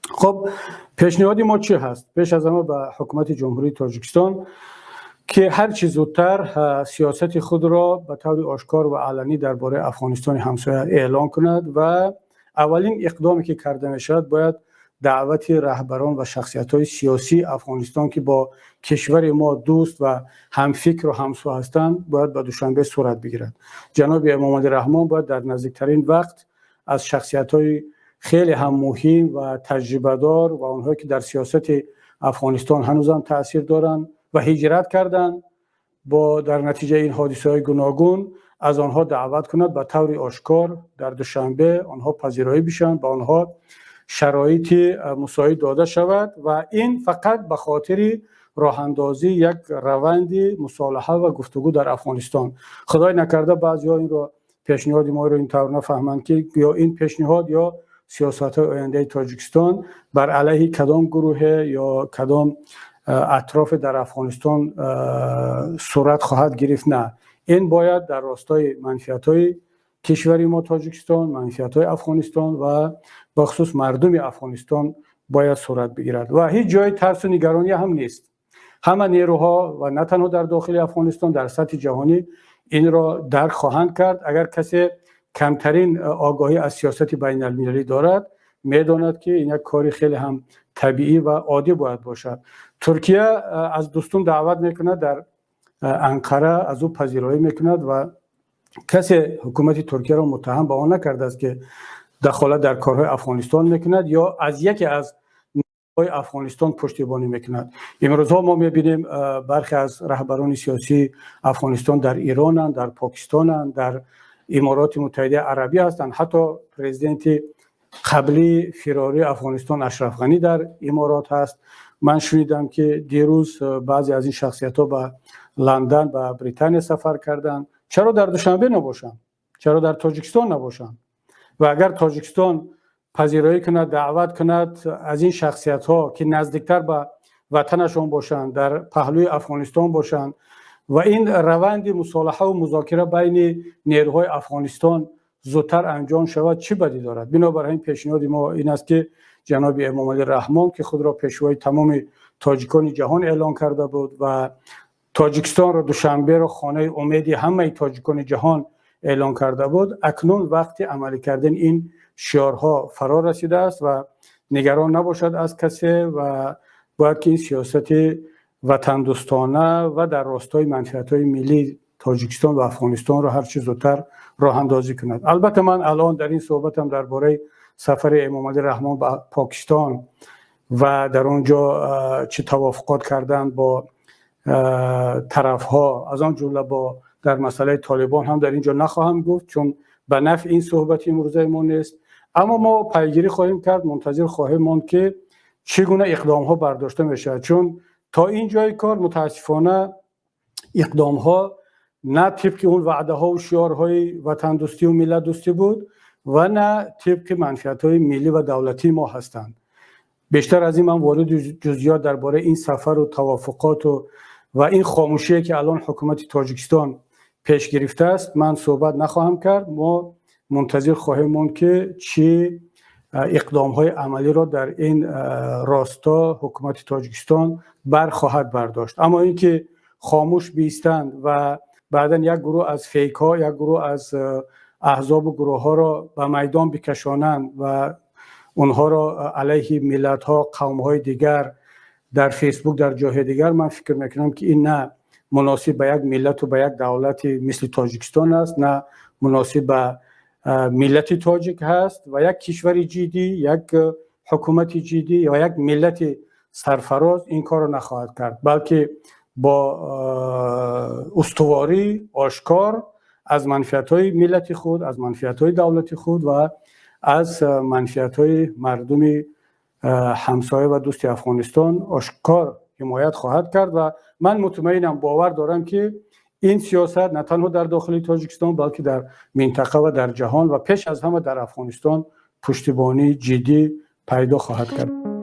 Хуб, пешниҳоди мо чӣ ҳаст? Пеш аз ҳама ба ҳукумати Ҷумҳурии Тоҷикистон, ки ҳарчи зудтар сиёсати худро ба таври ошкор ва аланӣ дар бораи Афғонистони ҳамсоя эълон кунад ва аввалин иқдоме, ки карда мешавад, бояд даъвати раҳбарон ва шахсиятҳои сиёсии Афғонистон, ки бо кишвари мо дӯст ва ҳамфикру ҳамсӯ ҳастанд, бояд ба Душанбе сурат бигирад. Ҷаноби Эмомалӣ Раҳмон бояд дар наздиктарин вақт аз шахсиятҳои хеле ҳам муҳим ва таҷрибадор ва онҳое, ки дар сиёсати Афғонистон ҳанӯзам таъсир доранд ва ҳиҷрат карданд бо дар натиҷаи ин ҳодисаҳои гуногун, аз онҳо даъват кунад ба таври ошкор дар Душанбе онҳо пазироӣ бишаванд, ба онҳо шароити мусоид дода шавад ва ин фақат ба хотири роҳандозии як раванди мусолиҳа ва гуфтугӯ дар Афғонистон. Худой накарда, баъзеҳо инро, пешниҳоди моро ин тавр нафаҳманд, ки ё ин пешниҳод ё сиёсатҳои ояндаи Тоҷикистон бар алайҳи кадом гурӯҳе ё кадом атрофе дар Афғонистон сурат хоҳад гирифт. На, ин бояд дар ростои манфиатҳои кишвари мо Тоҷикистон, манфиатҳои Афғонистон ва бахусус мардуми Афғонистон бояд сурат бигирад ва ҳеҷ ҷои тарсу нигаронӣ ҳам нест. Ҳама нерӯҳо ва на танҳо дар дохили Афғонистон, дар сатҳи ҷаҳонӣ инро дарк хоҳанд кард. Агар касе камтарин огоҳӣ аз сиёсати байналмилалӣ дорад, медонад, ки ин як кори хеле ҳам табиӣ ва оддӣ бояд бошад. Туркия аз Дӯстум даъват мекунад, дар Анқара аз ӯ пазироӣ мекунад ва касе ҳукумати Туркияро муттаҳам ба он накардааст, ки дахолат дар корҳои Афғонистон мекунад ё аз яке аз Афғонистон пуштибонӣ мекунад. Имрӯзҳо мо мебинем, бархе аз раҳбарони сиёсии Афғонистон дар Иронанд, дар Покистонанд, дар Имороти Муттаҳидаи Арабӣ ҳастанд. Ҳатто президенти қаблии фирории Афғонистон Ашраф Ғанӣ дар Иморот ҳаст. Ман шунидам, ки дирӯз баъзе аз ин шахсиятҳо ба Ландан, ба Британия сафар карданд. Чаро дар Душанбе набошанд? Чаро дар Тоҷикистон набошанд? Ва агар Тоҷикистон пазироӣ кунад, даъват кунад аз ин шахсиятҳо, ки наздиктар ба ватанашон бошанд, дар паҳлӯи Афғонистон бошанд ва ин раванди мусолиҳаву музокира байни нерӯҳои Афғонистон зудтар анҷом шавад, чӣ бадӣ дорад? Бинобар ҳамин, пешниҳоди мо ин аст, ки ҷаноби Эмомалӣ Раҳмон, ки худро пешвои тамоми тоҷикони ҷаҳон эълон карда буд ва Тоҷикистонро, Душанберо хонаи умеди ҳамаи тоҷикони ҷаҳон эълон карда буд, акнун вақти амалӣ кардани ин шиорҳо фаро расидааст ва нигарон набошад аз касе ва бояд ки ин сиёсати ватандӯстона ва дар ростои манфиатҳои миллии Тоҷикистон ва Афғонистонро ҳарчи зудтар роҳандозӣ кунад. Албатта, ман алон дар ин суҳбатам дар бораи сафари Эмомалӣ Раҳмон ба Покистон ва дар он ҷо чӣ тавофуқот карданд бо тарафҳо, аз он ҷумла бо дар масъалаи Толибон, ҳам дар ин ҷо нахоҳам гуфт, чун ба нафъи ин суҳбати имрӯзаи мо нест. Аммо мо пайгирӣ хоҳем кард, мунтазир хоҳем монд, ки чӣ гуна иқдомҳо бардошта мешавад, чун то ин ҷои кор, мутаассифона, иқдомҳо на тибқи он ваъдаҳову шиорҳои ватандӯстию миллатдӯстӣ буд ва на тибқи манфиатҳои миллӣ ва давлатии мо ҳастанд. Бештар аз ин ман вориди ҷузъиёт дар бораи ин сафару тавофуқоту ва ин хомӯшие, ки алон ҳукумати Тоҷикистон пеш гирифтааст, ман суҳбат нахоҳам кард. Мо мунтазир хоҳем монд, ки чӣ иқдомҳои амалиро дар ин росто ҳукумати Тоҷикистон бархоҳад бардошт. Аммо ин ки хомӯш биистанд ва баъдан як гурӯҳ аз фейкҳо, як гурӯҳ аз аҳзобу гурӯҳҳоро ба майдон бикашонанд ва онҳоро алайҳи миллатҳо, қавмҳои дигар дар Фейсбук, дар ҷоҳои дигар, ман фикр мекунам, ки ин на муносиб ба як миллату ба як давлати мисли Тоҷикистон аст, на муносиб ба миллати тоҷик ҳаст ва як кишвари ҷиддӣ, як ҳукумати ҷиддӣ ва як миллати сарфароз ин корро нахоҳад кард, балки бо устуворӣ ошкор аз манфиатҳои миллати худ, аз манфиатҳои давлати худ ва аз манфиатҳои мардуми ҳамсоя ва дӯсти Афғонистон ошкор ҳимоят хоҳад кард. Ва ман мутмаинам, бовар дорам, ки ин сиёсат на танҳо дар дохили Тоҷикистон, балки дар минтақа ва дар ҷаҳон ва пеш аз ҳама дар Афғонистон пуштибонии ҷиддӣ пайдо хоҳад кард.